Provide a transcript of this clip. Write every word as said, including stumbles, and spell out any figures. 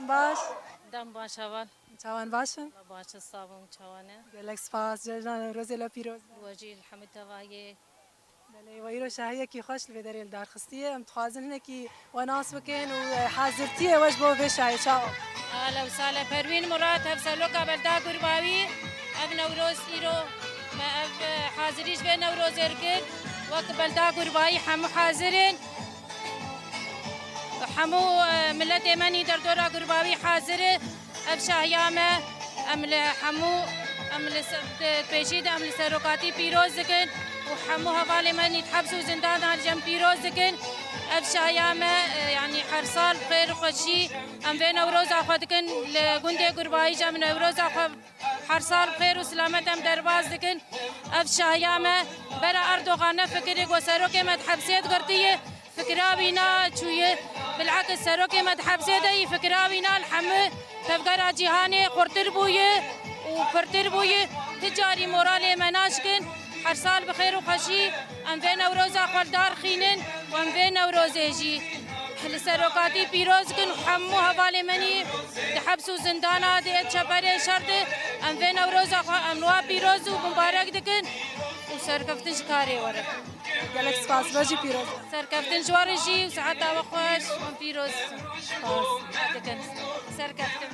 Baş. Dem baş heval. Çawan baş in? Baş e, sağ olun, çawane. Gelek spas. Cejna Newrozê le pîroz. Wejî li hemû tevayê. Belê, we îro şahiyekî xweş li vê derê li dar xistiye. Em dixwazin hinekî we nas bikin û, e, hazirtiyê we ji bo vê şahê çawa? Ahla û sahla Perwîn Murat, hevseroka Belda Gurbawî. Ev Newroz îro me ev, e, hazirî ji vê Newrozê kir. Wek Belda Gurbawî hemû hazir in. Hemû, e, miletê me nî derdora Gurbawî hazir e. Ev şahiya me, em li hemû, em li se-, di pêşî de em li serokatî pîroz dikin û hemû hevalê me nî di heps û zindan de ji em pîroz dikin. Ev şahiya me, e, yanî her sal bi xêr û xweşî em vê Newroza xwe dikin. Li gundê Gurbawî jî em Newroza xwe her sal bi xêr û silamet em derbas dikin. Ev şahiya me bera Erdogan ne fikirê ku serokê me di hepsê digirtiye, fikira wî naçûye. Bilakis serokê me di hepsê de yî fikira wî na li hemû tevgera cîhanê xurtir bûye û pirtir bûye. Ti carî moralê me naşkin. Her sal bi xêr û xweşî em vê Newroza xwe li dar xînin û em vê Newrozê jî li serokatî pîroz dikin û hemû hevalê me nî di heps û zindana di çeperê şer de em vê Newroza xwe em li wa pîroz û mimbarek dikin û serkeftin ji karê were. Gelek spas, we jî pîroz. Serkeftin ji we re jî û seheta we xweş, em pîroz dikin. Serkeftin.